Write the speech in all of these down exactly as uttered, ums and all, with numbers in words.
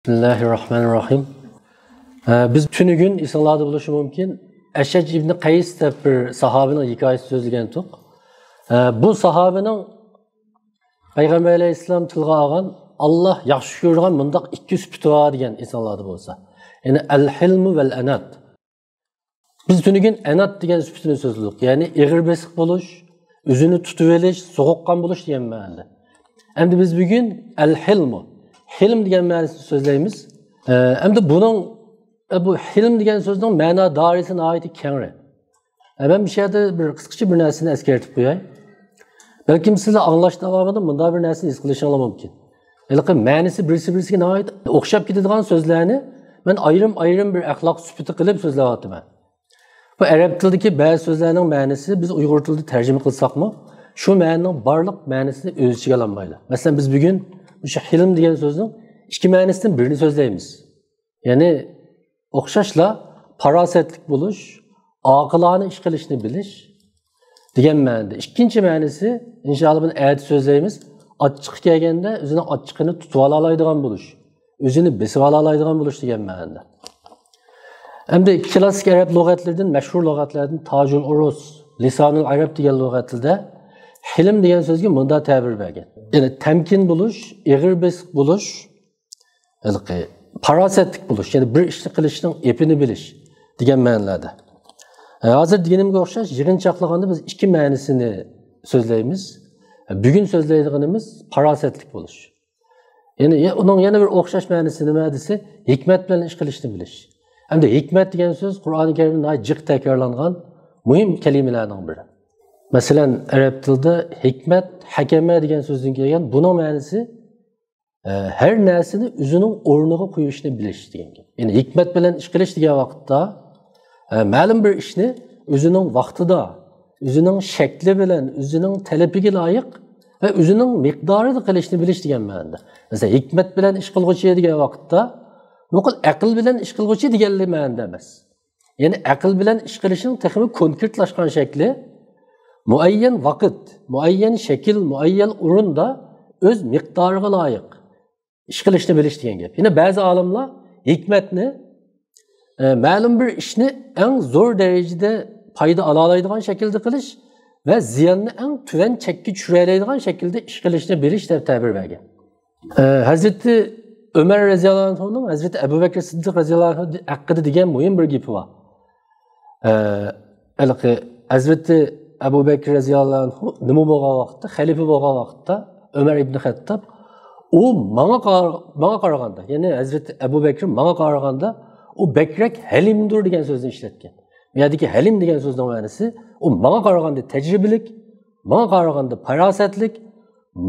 بىسمىللاھىررەھمانىررەھىم. ئە، بىز تۈنۈگۈن ئېسىڭلاردا بولۇشى مۇمكىن، ئەشەج ئىبنى قەيس دەپ بىر ساھابىنىڭ ھېكايىسىنى سۆزلىگەنتۇق. ئە، بۇ ساھابىنىڭ پەيغەمبەر ئەلەيھىسسالام تىلغا ئالغان، ئاللا ياخشى كۆرىدىغان مۇنداق ئىككى سۈپىتى بار دېگەن، ئېسىڭلاردا بولسا. يەنى ئەل-ھىلمۇ ۋەل-ئەنات. بىز تۈنۈگۈن ئەنات دېگەن سۈپىتىنى سۆزلىدۇق. يەنى ئېغىر بېسىق بولۇش، ئۆزىنى تۇتۇۋېلىش، سوغۇققان بولۇش دېگەن مەنىدە. ئەمدى بىز بۈگۈن ئەل-ھىلمۇ، ھىلم دېگەن مەنىسىنى سۆزلەيمىز. ئە، ئەمدى بۇنىڭ، ئە، بۇ ھىلم دېگەن سۆزنىڭ مەنا دائىرىسى ناھايىتى كەڭرى. ئە، مەن بۇ يەردە بىر قىسقىچە بىر نەرسىنى ئەسكەرتىپ قوياي. بەلكىم سىلەر ئاڭلاشتا مۇنداق بىر نەرسىنى ھېس قىلىشىڭلار مۇمكىن. ھېلىقى مەنىسى بىرسى-بىرسىگە ناھايىتى ئوخشاپ كېتىدىغان سۆزلەرنى مەن ئايرىم-ئايرىم بىر ئەخلاق سۈپىتى قىلىپ سۆزلەۋاتىمەن. بۇ ئەرەب تىلىدىكى بەزى سۆزلەرنىڭ مەنىسى بىز ئۇيغۇر تىلىدا تەرجىمە قىلساقمۇ، شۇ مەنىنىڭ بارلىق مەنىسىنى ئۆز ئىچىگە ئالالمايدۇ. مەسىلەن، بىز بۈگۈن مۇشۇ ھىلم دېگەن سۆزنىڭ ئىككى مەنىسىدىن بىرىنى سۆزلەيمىز. يەنى ئوخشاشلا پاراسەتلىك بولۇش، ئاقىلانە ئىش قىلىشنى بىلىش دېگەن مەنىدە. ئىككىنچى مەنىسى، ئىنشائاللا بۇنى ئەتە سۆزلەيمىز، ئاچچىقى كەلگەندە ئۆزىنىڭ ئاچچىقىنى تۇتۇۋالالايدىغان بولۇش، ئۆزىنى بېسىۋالالايدىغان بولۇش دېگەن مەنىدە. ئەمدى كلاسسىك ئەرەب لۇغەتلىرىدىن، مەشھۇر لۇغەتلەردىن تاجۇل ئۇرۇس، لىسانۇل ئەرەب دېگەن لۇغەتلىدە ھىلم دېگەن سۆزگە مۇنداق تەبىر بەرگەن. يەنى تەمكىن بولۇش، ئېغىر بېسىق بولۇش، ھېلىقى پاراسەتلىك بولۇش، يەنى بىر ئىشنى قىلىشنىڭ ئېپىنى بىلىش دېگەن مەنىلەردە. ئە، ھازىر دېگىنىمگە ئوخشاش، يىغىنچاقلىغاندا بىز ئىككى مەنىسىنى سۆزلەيمىز. بۈگۈن سۆزلەيدىغىنىمىز پاراسەتلىك بولۇش. يەنى يە-، ئۇنىڭ يەنە بىر ئوخشاش مەنىسى نېمە دېسە، ھېكمەت بىلەن ئىش قىلىشنى بىلىش. ئەمدى ھېكمەت دېگەن سۆز قۇرئانى كەرىمدە ناھايىتى جىق تەكرارلانغان مۇھىم كەلىمىلەرنىڭ بىرى. مەسىلەن، ئەرەب تىلىدا ھېكمەت، ھەكەمە دېگەن سۆزدىن كەلگەن. بۇنىڭ مەنىسى، ئە، ھەر نەرسىنى ئۆزىنىڭ ئورنىغا قويۇشنى بىلىش دېگەن گەپ. يەنى ھېكمەت بىلەن ئىش قىلىش دېگەن ۋاقىتتا، ئە، مەلۇم بىر ئىشنى ئۆزىنىڭ ۋاقتىدا، ئۆزىنىڭ شەكلى بىلەن، ئۆزىنىڭ تەلىپىگە لايىق ۋە ئۆزىنىڭ مىقدارىدا قىلىشنى بىلىش دېگەن مەنىدە. مەسىلەن، ھېكمەت بىلەن ئىش قىلغۇچى دېگەن ۋاقىتتا، بۇ قىل ئەقىل بىلەن ئىش قىلغۇچى دېگەنلىك مەنىدە ئەمەس. يەنى ئەقىل بىلەن ئىش قىلىشنىڭ تېخىمۇ كونكرېتلاشقان شەكلى، مۇئەييەن ۋاقىت، مۇئەييەن شەكىل، مۇئەييەن ئورۇندا ئۆز مىقدارىغا لايىق ئىش قىلىشنى بىلىش دېگەن گەپ. يەنە بەزى ئالىملار ھېكمەتنى، ئە، مەلۇم بىر ئىشنى ئەڭ زور دەرىجىدە پايدا ئالالايدىغان شەكىلدە قىلىش ۋە زىياننى ئەڭ تۆۋەن چەككە چۈشۈرەلەيدىغان شەكىلدە ئىش قىلىشنى بىلىش دەپ تەبىر بەرگەن. ئە، ھەزرىتى ئۆمەر رەزىياللاھۇ ئەنھۇنىڭ ھەزرىتى ئەبۇ بەكرى سىددىق رەزىياللاھۇ ئەنھۇ ھەققىدە دېگەن مۇھىم بىر گېپى بار. ئە، ھېلىقى ھەزرىتى ئەبۇ بەكرى رەزىياللاھۇ ئەنھۇ نېمە بولغان ۋاقىتتا، خەلىپە بولغان ۋاقىتتا، ئۆمەر ئىبنى خەتتاب، ئۇ ماڭا قار-، ماڭا قارىغاندا، يەنى ھەزرىتى ئەبۇ بەكرى ماڭا قارىغاندا، ئۇ بەكرەك ھەلىمدۇر دېگەن سۆزنى ئىشلەتكەن. بۇ يەردىكى ھەلىم دېگەن سۆزنىڭ مەنىسى، ئۇ ماڭا قارىغاندا تەجرىبىلىك، ماڭا قارىغاندا پاراسەتلىك،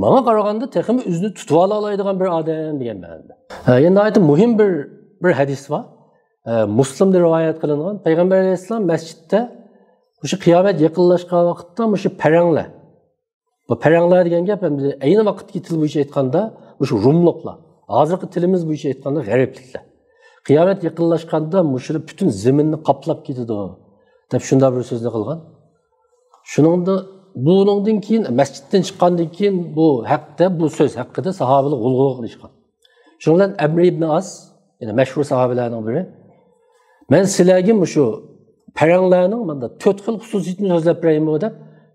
ماڭا قارىغاندا تېخىمۇ ئۆزىنى تۇتۇۋالالايدىغان بىر ئادەم دېگەن مەنىدە. ھە، يەنە ناھايىتى مۇھىم بىر، بىر ھەدىس بار. ئە، مۇسلىمدا رىۋايەت قىلىنغان، پەيغەمبەر ئەلەيھىسسالام مەسچىتتە مۇشۇ قىيامەت يېقىنلاشقان ۋاقىتتا مۇشۇ پەرەڭلەر، بۇ پەرەڭلەر دېگەن گەپ ئەمدى ئەينى ۋاقىتتىكى تىل بويىچە ئېيتقاندا مۇشۇ رۇملۇقلار، ھازىرقى تىلىمىز بويىچە ئېيتقاندا غەربلىكلەر. قىيامەت يېقىنلاشقاندا مۇشۇلار پۈتۈن زېمىننى قاپلاپ كېتىدۇ، دەپ شۇنداق بىر سۆزنى قىلغان. شۇنىڭدا، بۇنىڭدىن كېيىن، مەسچىتتىن چىققاندىن كېيىن بۇ ھەقتە، بۇ سۆز ھەققىدە ساھابىلەر غۇلغۇلا قىلىشقان. شۇنىڭ بىلەن ئەمر ئىبنى ئاس، يەنى مەشھۇر ساھابىلەرنىڭ بىرى، مەن سىلەرگە مۇشۇ پەرەڭلەرنىڭ ماندا تۆت خىل خۇسۇسىيىتىنى سۆزلەپ بېرەيمۇ دەپ،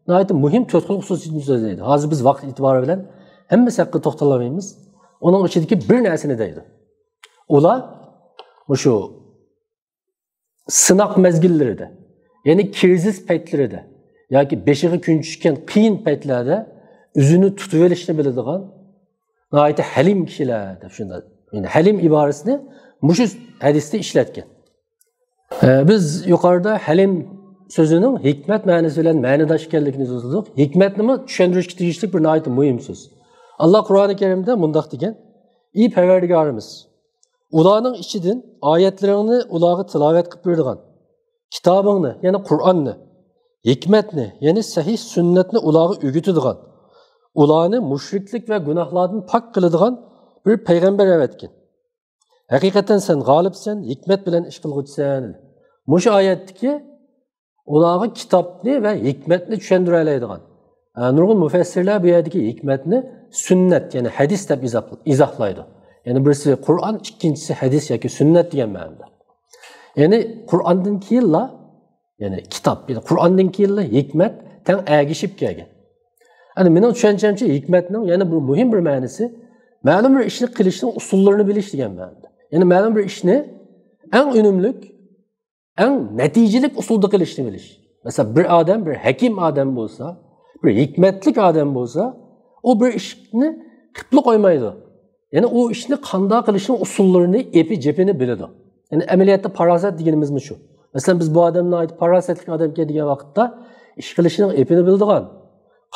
ناھايىتى مۇھىم تۆت خىل خۇسۇسىيىتىنى سۆزلەيدۇ. ھازىر بىز ۋاقىت ئېتىبارى بىلەن ھەممىسى ھەققىدە توختىلالمايمىز. ئۇنىڭ ئىچىدىكى بىر نەرسىنى دەيدۇ. ئۇلار مۇشۇ سىناق مەزگىللىرىدە، يەنى كىرىزىس پەيتلىرىدە ياكى بېشىغا كۈن چۈشكەن قىيىن پەيتلەردە ئۆزىنى تۇتۇۋېلىشنى بىلىدىغان ناھايىتى ھەلىم كىشىلەر دەپ شۇنداق. يەنى ھەلىم ئىبارىسىنى مۇشۇ ھەدىستە ئىشلەتكەن. ئە، بىز يۇقىرىدا ھەلىم سۆزىنىڭ ھېكمەت مەنىسى بىلەن مەنىداش ئىكەنلىكىنى سۆزلىدۇق. ھېكمەتنىمۇ چۈشەندۈرۈشكە تېگىشلىك بىر ناھايىتى مۇھىم سۆز. ئاللا قۇرئانى كەرىمدە مۇنداق دېگەن: ئى پەرۋەردىگارىمىز، ئۇلارنىڭ ئىچىدىن ئايەتلىرىڭنى ئۇلارغا تىلاۋەت قىلىپ بېرىدىغان، كىتابىڭنى، يەنى قۇرئاننى، ھېكمەتنى، يەنى سەھىھ سۈننەتنى ئۇلارغا ئۆگىتىدىغان، ئۇلارنى مۇشرىكلىق ۋە گۇناھلاردىن پاك قىلىدىغان بىر پەيغەمبەر ئەۋەتكىن. ھەقىقەتەن سەن غالىبسەن، ھېكمەت بىلەن ئىش قىلغۇچىسەن. مۇشۇ ئايەتتىكى ئۇلارغا كىتابنى ۋە ھېكمەتنى چۈشەندۈرەلەيدىغان. ئە، نۇرغۇن مۇفەسسىرلەر بۇ يەردىكى ھېكمەتنى سۈننەت، يەنى ھەدىس دەپ ئىزاھ-، ئىزاھلايدۇ. يەنى بىرسى قۇرئان، ئىككىنچىسى ھەدىس ياكى سۈننەت دېگەن مەنىدە. يەنى قۇرئاندىن كېيىنلا، يەنى كىتاب، يەنى قۇرئاندىن كېيىنلا ھېكمەت تەڭ ئەگىشىپ كەلگەن. يەنى مېنىڭ چۈشەنچەمچە ھېكمەتنىڭ يەنە بىر مۇھىم بىر مەنىسى مەلۇم بىر ئىشنى قىلىشنىڭ ئۇسۇللىرىنى بىلىش دېگەن مەنىدە. يەنى مەلۇم بىر ئىشنى ئەڭ ئۈنۈملۈك، ئەڭ نەتىجىلىك ئۇسۇلدا قىلىشنى بىلىش. مەسىلەن، بىر ئادەم، بىر ھەكىم ئادەم بولسا، بىر ھېكمەتلىك ئادەم بولسا، ئۇ بىر ئىشنى قىپلا قويمايدۇ. يەنى ئۇ ئىشنى قانداق قىلىشنىڭ ئۇسۇللىرىنى، ئېپى، جېپىنى بىلىدۇ. يەنى ئەمەلىيەتتە پاراسەت دېگىنىمىزمۇ شۇ. مەسىلەن، بىز بۇ ئادەم ناھايىتى پاراسەتلىك ئادەمكەن دېگەن ۋاقىتتا، ئىش قىلىشنىڭ ئېپىنى بىلىدىغان،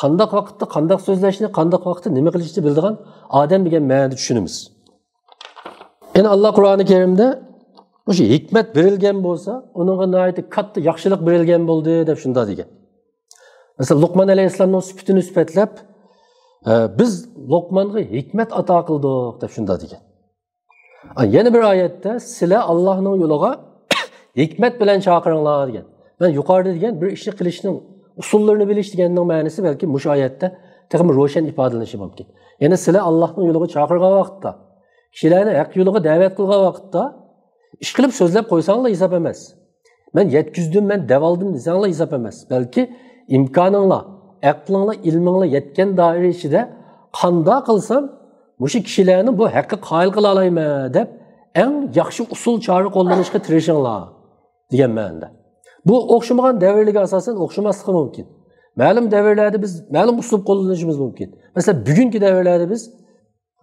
قانداق ۋاقىتتا قانداق سۆزلەشنى، قانداق ۋاقىتتا نېمە قىلىشنى بىلىدىغان ئادەم دېگەن مەنىدە چۈشىنىمىز. يەنە ئاللا قۇرئانى كەرىمدە مۇشۇ ھېكمەت بېرىلگەن بولسا، ئۇنىڭغا ناھايىتى كاتتا ياخشىلىق بېرىلگەن بولدى، دەپ شۇنداق دېگەن. مەسىلەن، لوقمان ئەلەيھىسسالامنىڭ سۈپىتىنى سۈپەتلەپ، ئە، بىز لوقمانغا ھېكمەت ئاتا قىلدۇق، دەپ شۇنداق دېگەن. ئا، يەنە بىر ئايەتتە، سىلەر ئاللاھنىڭ يولىغا ھېكمەت بىلەن چاقىرىڭلار، دېگەن. مەن يۇقىرىدا دېگەن بىر ئىشنى قىلىشنىڭ ئۇسۇللىرىنى بىلىش دېگەننىڭ مەنىسى بەلكى مۇشۇ ئايەتتە تېخىمۇ روشەن ئىپادىلىنىشى مۇمكىن. يەنى سىلەر ئاللاھنىڭ يولىغا چاقىرغان ۋاقىتتا، كىشىلەرنى ھەق يولىغا دەۋەت قىلغان ۋاقىتتا، ئىشقىلىپ سۆزلەپ قويساڭلا ھېساب ئەمەس. مەن يەتكۈزدۈم، مەن دەۋالدىم دېسەڭلا ھېساب ئەمەس. بەلكى ئىمكانىڭلار، ئەقلىڭلار، ئىلمىڭلار يەتكەن دائىرە ئىچىدە قانداق قىلسام مۇشۇ كىشىلەرنى بۇ ھەققە قايىل قىلالايمەن دەپ، ئەڭ ياخشى ئۇسۇل چارە قوللىنىشقا تىرىشىڭلار، دېگەن مەنىدە. بۇ ئوخشىمىغان دەۋرلەرگە ئاساسەن ئوخشىماسلىقى مۇمكىن. مەلۇم دەۋرلەردە بىز مەلۇم ئۇسلۇب قوللىنىشىمىز مۇمكىن. مەسىلەن، بۈگۈنكى دەۋرلەردە بىز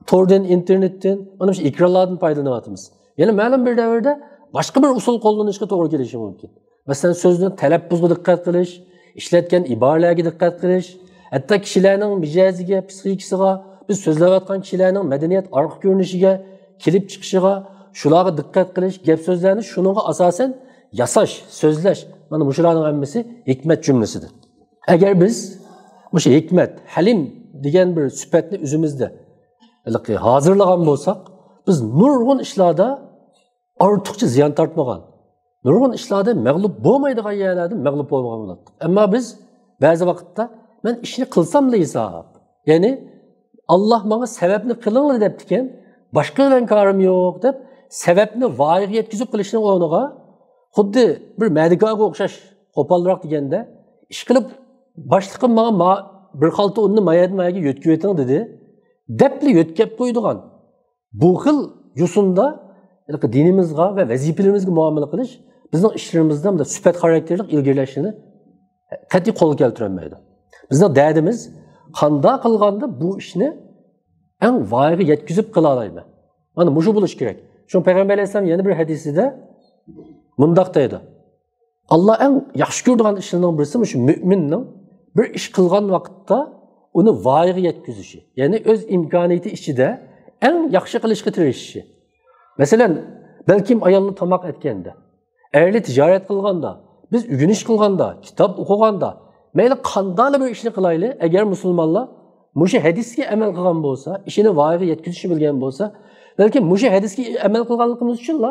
توردىن، ئىنتېرنېتتىن، مانا شۇ ئېكرانلاردىن پايدىلىنىۋاتىمىز. يەنە مەلۇم بىر دەۋردە باشقا بىر ئۇسۇل قوللىنىشقا توغرا كېلىشى مۇمكىن. مەسىلەن، سۆزنىڭ تەلەپپۇزىغا دىققەت قىلىش، ئىشلەتكەن ئىبارىلەرگە دىققەت قىلىش، ھەتتا كىشىلەرنىڭ مىجەزىگە، پسىخىكىسىغا، بىز سۆزلەۋاتقان كىشىلەرنىڭ مەدەنىيەت ئارقا كۆرۈنۈشىگە، كېلىپ چىقىشىغا، شۇلارغا دىققەت قىلىش، گەپ سۆزلەرنى شۇنىڭغا ئاساسەن ياساش، سۆزلەش، مانا مۇشۇلارنىڭ ھەممىسى ھېكمەت جۈملىسىدىن. ئەگەر بىز مۇشۇ ھېكمەت، ھەلىم دېگەن بىر سۈپەتنى ئۆزىمىزدە ھېلىقى ھازىرلىغان بولساق، بىز نۇرغۇن ئىشلاردا ئارتۇقچە زىيان تارتمىغان، نۇرغۇن ئىشلاردا مەغلۇپ بولمايدىغان يەرلەردە مەغلۇپ بولمىغان بولاتتۇق. ئەمما بىز بەزى ۋاقىتتا، مەن ئىشنى قىلساملا ھېساب، يەنى، ئاللا ماڭا سەۋەبنى قىلىڭلار دەپتىكەن، باشقا بىلەن كارىم يوق دەپ، سەۋەبنى ۋايىغا يەتكۈزۈپ قىلىشنىڭ ئورنىغا، خۇددى بىر مەدىكارغا ئوخشاش، قوپالراق دېگەندە، ئىشقىلىپ، باشلىقىم ماڭا ما-، بىر خالتا ئۇننى ما يەردىن ما يەرگە يۆتكىۋېتىڭ دېدى، دەپلا يۆتكەپ قويىدىغان، بۇ خىل يوسۇندا ھېلىقى دىنىمىزغا ۋە ۋەزىپىلىرىمىزگە مۇئامىلە قىلىش بىزنىڭ ئىشلىرىمىزدا مۇنداق سۈپەت خاراكتېرلىك ئىلگىرىلەشنى قەتئىي قولغا كەلتۈرەلمەيدۇ. بىزنىڭ دەردىمىز، قانداق قىلغاندا بۇ ئىشنى ئەڭ ۋايىغا يەتكۈزۈپ قىلالايمەن؟ مانا مۇشۇ بولۇشى كېرەك. شۇڭا پەيغەمبەر ئەلەيھىسسالام يەنە بىر ھەدىسىدە مۇنداق دەيدۇ: ئاللا ئەڭ ياخشى كۆرىدىغان ئىشلىرىنىڭ بىرسى مۇشۇ مۆمىننىڭ بىر ئىش قىلغان ۋاقىتتا ئۇنى ۋايىغا يەتكۈزۈشى، يەنى ئۆز ئىمكانىيىتى ئىچىدە ئەڭ ياخشى قىلىشقا تىرىشىشى. مەسىلەن، بەلكىم ئاياللار تاماق ئەتكەندە، ئەرلەر تىجارەت قىلغاندا، بىز ئۆگىنىش قىلغاندا، كىتاب ئوقۇغاندا، مەيلى قانداقلا بىر ئىشنى قىلايلى، ئەگەر مۇسۇلمانلار مۇشۇ ھەدىسكە ئەمەل قىلغان بولسا، ئىشىنى ۋايىغا يەتكۈزۈشنى بىلگەن بولسا، بەلكىم مۇشۇ ھەدىسكە ئەمەل قىلغانلىقىمىز ئۈچۈنلا،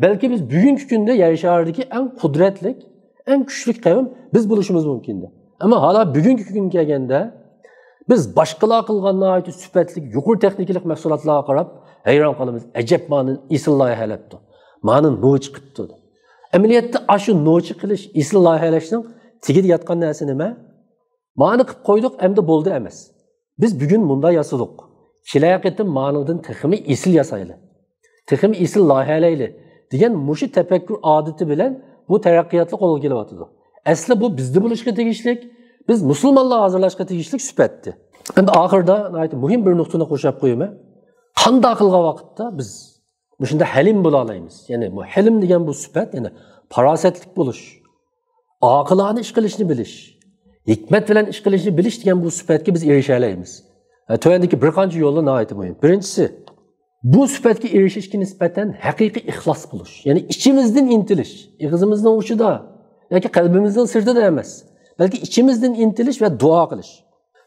بەلكى بىز بۈگۈنكى كۈندە يەر شارىدىكى ئەڭ قۇدرەتلىك، ئەڭ كۈچلۈك قەۋم بىز بولۇشىمىز مۇمكىن. ئەمما ھالا بۈگۈنكى كۈنگە كەلگەندە، بىز باشقىلار قىلغان ناھايىتى سۈپەتلىك، يۇقىرى تېخنىكىلىق مەھسۇلاتلارغا قاراپ ھەيران قالىمىز. ئەجەب، مانا ئېسىل لايىھەلەپتۇ. مانا نۇر چىقىپتۇ. ئەمەلىيەتتە ئاشۇ نۇر چىقىرىش، ئېسىل لايىھەلەشنىڭ تېگىدە ياتقان نەرسە نېمە؟ مانا قىلىپ قويدۇق، ئەمدى بولدى ئەمەس. بىز بۈگۈن مۇنداق ياسىدۇق. كېلەر قېتىم مانىڭدىن تېخىمۇ ئېسىل ياسايلى. تېخىمۇ ئېسىل لايىھەلەيلى دېگەن مۇشۇ تەپەككۇر ئادىتى بىلەن بۇ تەرەققىياتلار قولغا كېلىۋاتىدۇ. ئەسلى بۇ بىزدە بولۇشقا تېگىشلىك، بىز مۇسۇلمانلار ھازىرلاشقا تېگىشلىك سۈپەتتى. ئەمدى ئاخىرىدا ناھايىتى مۇھىم بىر نۇقتىنى قوشاپ قويىمەن. قانداق قىلغان ۋاقىتتا بىز مۇشۇنداق ھەلىم بولالايمىز؟ يەنى بۇ ھەلىم دېگەن بۇ سۈپەت، يەنى پاراسەتلىك بولۇش، ئاقىلانە ئىش قىلىشنى بىلىش، ھېكمەت بىلەن ئىش قىلىشنى بىلىش دېگەن بۇ سۈپەتكە بىز ئېرىشەلەيمىز. ۋە تۆۋەندىكى بىر قانچە يوللار ناھايىتى مۇھىم. بىرىنچىسى، بۇ سۈپەتكە ئېرىشىشكە نىسبەتەن ھەقىقىي ئىخلاس بولۇش. يەنى ئىچىمىزدىن ئىنتىلىش. ئېغىزىمىزنىڭ ئۇچىدا ياكى قەلبىمىزنىڭ سىرتىدا ئەمەس، بەلكى ئىچىمىزدىن ئىنتىلىش ۋە دۇئا قىلىش.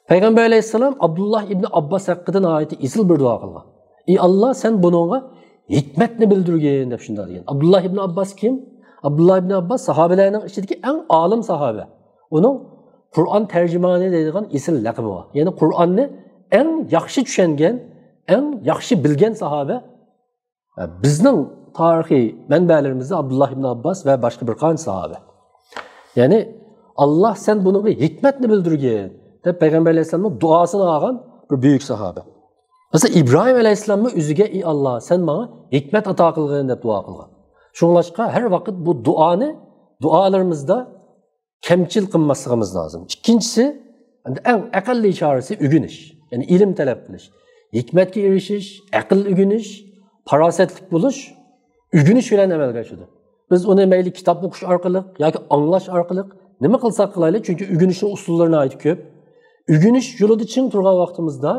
پەيغەمبەر ئەلەيھىسسالام ئابدۇللا ئىبنى ئابباس ھەققىدە ناھايىتى ئېسىل بىر دۇئا قىلغان. ئى ئاللا، سەن بۇنىڭغا ھېكمەتنى بىلدۈرگىن، دەپ شۇنداق دېگەن. ئابدۇللا ئىبنى ئابباس كىم؟ ئابدۇللا ئىبنى ئابباس ساھابىلەرنىڭ ئىچىدىكى ئەڭ ئالىم ساھابە. ئۇنىڭ قۇرئان تەرجىمانى دەيدىغان ئېسىل لەقىمى بار. يەنى قۇرئاننى ئەڭ ياخشى چۈشەنگەن، ئەڭ ياخشى بىلگەن ساھابە، بىزنىڭ تارىخىي مەنبەلىرىمىزدە ئابدۇللا ئىبن ئابباس ۋە باشقا بىر قانچە ساھابە. يەنى، «ئاللا، سەن بۇنىڭغا ھېكمەتنى بىلدۈرگىن» دەپ پەيغەمبەر ئەلەيھىسسالامنىڭ دۇئاسىنى ئالغان بىر بۈيۈك ساھابە. مەسىلەن، ئىبراھىم ئەلەيھىسسالاممۇ ئۆزىگە، «ئى ئاللا، سەن ماڭا ھېكمەت ئاتا قىلغىن» دەپ دۇئا قىلغان. شۇڭلاشقا ھەر ۋاقىت بۇ دۇئانى دۇئالىرىمىزدا كەمچىل قىلماسلىقىمىز لازىم. ئىككىنچىسى، ئەمدى ئەڭ ئەقەللىي چارىسى ئۆگىنىش. يەنى ئىلىم تەلەپ قىلىش. ھېكمەتكە ئېرىشىش، ئەقىل ئۆگىنىش، پاراسەتلىك بولۇش ئۆگىنىش بىلەن ئەمەلگە ئاشىدۇ. بىز ئۇنى مەيلى كىتاب ئوقۇش ئارقىلىق ياكى ئاڭلاش ئارقىلىق نېمە قىلساق قىلايلى، چۈنكى ئۆگىنىشنىڭ ئۇسۇللىرى ناھايىتى كۆپ. ئۆگىنىش يولىدا چىڭ تۇرغان ۋاقتىمىزدا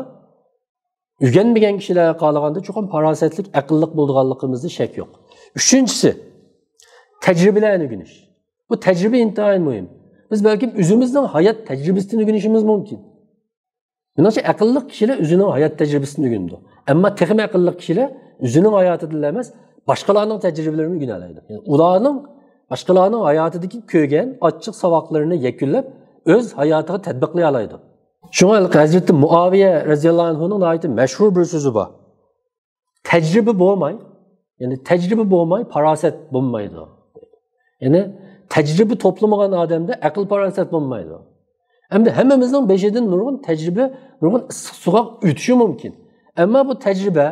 ئۆگەنمىگەن كىشىلەرگە قارىغاندا چوقۇم پاراسەتلىك، ئەقىللىق بولىدىغانلىقىمىزدا شەك يوق. ئۈچىنچىسى، تەجرىبە بىلەن ئۆگىنىش. بۇ تەجرىبە ئىنتايىن مۇھىم. بىز بەلكىم ئۆزىمىزنىڭ ھايات تەجرىبىسىدىن ئۆگىنىشىمىز مۇمكىن. مېنىڭچە، ئەقىللىق كىشىلەر ئۆزىنىڭ ھايات تەجرىبىسىدىن ئۆگىنىدۇ. ئەمما تېخىمۇ ئەقىللىق كىشىلەر ئۆزىنىڭ ھاياتىدىلا ئەمەس، باشقىلارنىڭ تەجرىبىلىرىنى ئۆگىنەلەيدۇ. يەنى ئۇلارنىڭ، باشقىلارنىڭ ھاياتىدىكى كۆرگەن ئاچچىق ساۋاقلىرىنى يەكۈنلەپ، ئۆز ھاياتىغا تەتبىقلىيالايدۇ. شۇڭا ھەزرىتى مۇئاۋىيە رەزىياللاھۇ ئەنھۇنىڭ ناھايىتى مەشھۇر بىر سۆزى بار. تەجرىبە بولماي، يەنى تەجرىبە بولماي پاراسەت بولمايدۇ. يەنى تەجرىبە توپلىمىغان ئادەمدە ئەقىل پاراسەت بولمايدۇ. ئەمدى ھەممىمىزنىڭ بېشىدىن نۇرغۇن تەجرىبە، نۇرغۇن ئىسسىق سوغۇق ئۆتۈشى مۇمكىن. ئەمما بۇ تەجرىبە،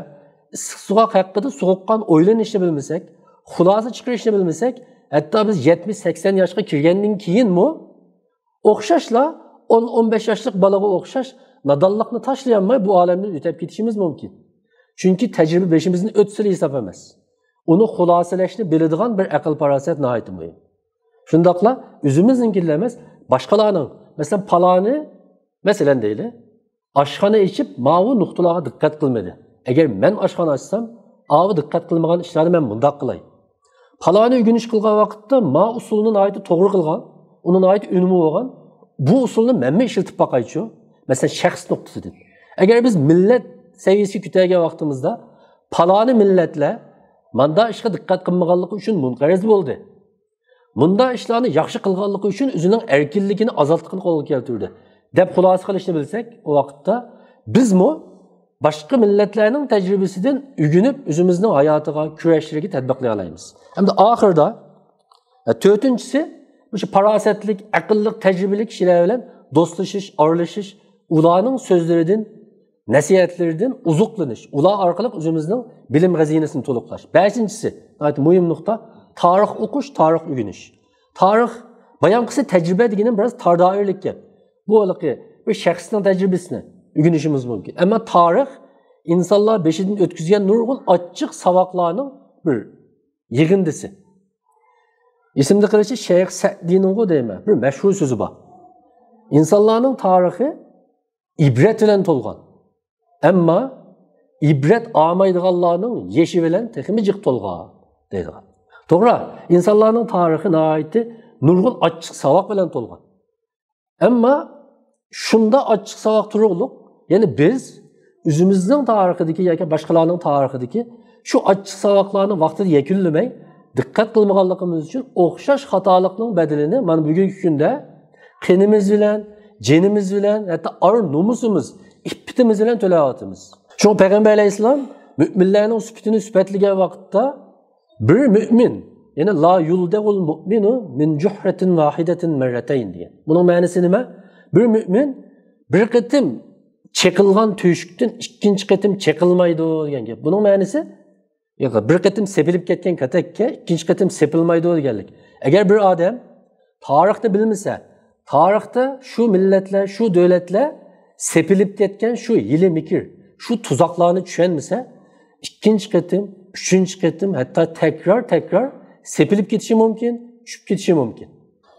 ئىسسىق سوغۇق ھەققىدە سوغۇققان ئويلىنىشنى بىلمىسەك، خۇلاسە چىقىرىشنى بىلمىسەك، ھەتتا بىز يەتمىش، سەكسەن ياشقا كىرگەندىن كېيىنمۇ ئوخشاشلا ئون، ئون بەش ياشلىق بالىغا ئوخشاش نادانلىقنى تاشلىيالماي بۇ ئالەمدىن ئۆتۈپ كېتىشىمىز مۇمكىن. چۈنكى تەجرىبە بېشىمىزدىن ئۆتسىلا ھېساب ئەمەس. ئۇنى خۇلاسىلەشنى بىلىدىغان بىر ئەقىل-پاراسەت ناھايىتى مۇھىم. شۇنداقلا ئۆزىمىزنىڭكىلا ئەمەس، باشقىلارنىڭ، مەسىلەن، پالانى، مەسىلەن دەيلى، ئاشخانا ئېچىپ، ماۋۇ نۇقتىلارغا دىققەت قىلمىدى. ئەگەر مەن ئاشخانا ئاچسام، ئاۋۇ دىققەت قىلمىغان ئىشلارنى مەن مۇنداق قىلاي. پالانى ئۆگىنىش قىلغان ۋاقىتتا ما ئۇسۇلنى ناھايىتى توغرا قىلغان، ئۇنى ناھايىتى ئۈنۈمى بولغان، بۇ ئۇسۇلنى مەنمۇ ئىشلىتىپ باقايچۇ. مەسىلەن، شەخس نۇقتىسىدىن. ئەگەر بىز مىللەت سەۋىيەسىگە كۆتەرگەن ۋاقتىمىزدا، پالانى مىللەتلەر ماندا ئىشقا دىققەت قىلمىغانلىقى ئۈچۈن مۇنقەرز بولدى. مۇنداق ئىشلارنى ياخشى قىلغانلىقى ئۈچۈن ئۆزىنىڭ ئەركىنلىكىنى، ئازادلىقىنى قولغا كەلتۈردى، دەپ خۇلاسە قىلىشنى بىلسەك، ئۇ ۋاقىتتا بىزمۇ باشقا مىللەتلەرنىڭ تەجرىبىسىدىن ئۆگىنىپ، ئۆزىمىزنىڭ ھاياتىغا، كۈرەشلىرىگە تەتبىقلىيالايمىز. ھەمدە ئاخىرىدا، ۋە تۆتىنچىسى، مۇشۇ پاراسەتلىك، ئەقىللىق، تەجرىبىلىك كىشىلەر بىلەن دوستلىشىش، ئارىلىشىش، ئۇلارنىڭ سۆزلىرىدىن، نەسىھەتلىرىدىن ئوزۇقلىنىش، ئۇلار ئارقىلىق ئۆزىمىزنىڭ بىلىم خەزىنىسىنى تولۇقلاش. بەشىنچىسى، ناھايىتى مۇھىم نۇقتا، تارىخ ئوقۇش، تارىخ ئۆگىنىش. تارىخ، بايانقىسى تەجرىبە دېگىنىم بىراز تار دائىرىلىك گەپ. بۇ ھېلىقى بىر شەخسنىڭ تەجرىبىسىنى ئۆگىنىشىمىز مۇمكىن. ئەمما تارىخ ئىنسانلار بېشىدىن ئۆتكۈزگەن نۇرغۇن ئاچچىق ساۋاقلارنىڭ بىر يىغىندىسى. ئېسىمدە قېلىشى، شەيخ سەئدىنىڭغۇ دەيمەن، بىر مەشھۇر سۆزى بار. ئىنسانلارنىڭ تارىخى ئىبرەت بىلەن تولغان. ئەمما ئىبرەت ئالمايدىغانلارنىڭ يېشى بىلەن تېخىمۇ جىق تولغان دەيدىغان. توغرا، ئىنسانلارنىڭ تارىخى ناھايىتى نۇرغۇن ئاچچىق ساۋاق بىلەن تولغان. ئەمما شۇنداق ئاچچىق ساۋاق تۇرۇقلۇق، يەنى بىز ئۆزىمىزنىڭ تارىخىدىكى ياكى باشقىلارنىڭ تارىخىدىكى شۇ ئاچچىق ساۋاقلارنى ۋاقتىدا يەكۈنلىمەي، دىققەت قىلمىغانلىقىمىز ئۈچۈن ئوخشاش خاتالىقنىڭ بەدىلىنى مانا بۈگۈنكى كۈندە قېنىمىز بىلەن، جېنىمىز بىلەن، ھەتتا ئار نومۇسىمىز، ئىپپىتىمىز بىلەن تۆلەۋاتىمىز. شۇڭا پەيغەمبەر ئەلەيھىسسالام مۆمىنلەرنىڭ سۈپىتىنى سۈپەتلىگەن ۋاقىتتا، بىر مۆمىن، يەنى لا يۇلدەغۇل مۇئمىنۇ مىن جۇھرەتىن ۋاھىدەتىن مەررەتەين دېگەن. بۇنىڭ مەنىسى نېمە؟ بىر مۆمىن بىر قېتىم چېقىلغان تۆشۈكتىن ئىككىنچى قېتىم چېقىلمايدۇ دېگەن گەپ. بۇنىڭ مەنىسى، ياق، بىر قېتىم سېپىلىپ كەتكەن كاتەككە ئىككىنچى قېتىم سېپىلمايدۇ دېگەنلىك. ئەگەر بىر ئادەم تارىخنى بىلمىسە، تارىختا شۇ مىللەتلەر، شۇ دۆلەتلەر سېپىلىپ كەتكەن شۇ ھىيلە-مىكىر، شۇ تۇزاقلارنى چۈشەنمىسە، ئىككىنچى قېتىم، ئۈچىنچى قېتىم، ھەتتا تەكرار، تەكرار سېپىلىپ كېتىشى مۇمكىن، چۈشۈپ كېتىشى مۇمكىن.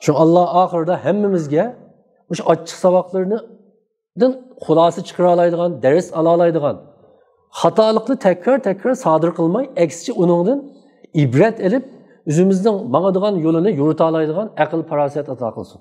شۇ ئاللا ئاخىرىدا ھەممىمىزگە مۇشۇ ئاچچىق ساۋاقلىرىنى دىن خۇلاسە چىقىرالايدىغان، دەرس ئالالايدىغان، خاتالىقنى تەكرار-تەكرار سادىر قىلماي، ئەكسىچە ئۇنىڭدىن ئىبرەت ئېلىپ، ئۆزىمىزنىڭ ماڭىدىغان يولىنى يورۇتالايدىغان ئەقىل-پاراسەت ئاتا قىلسۇن.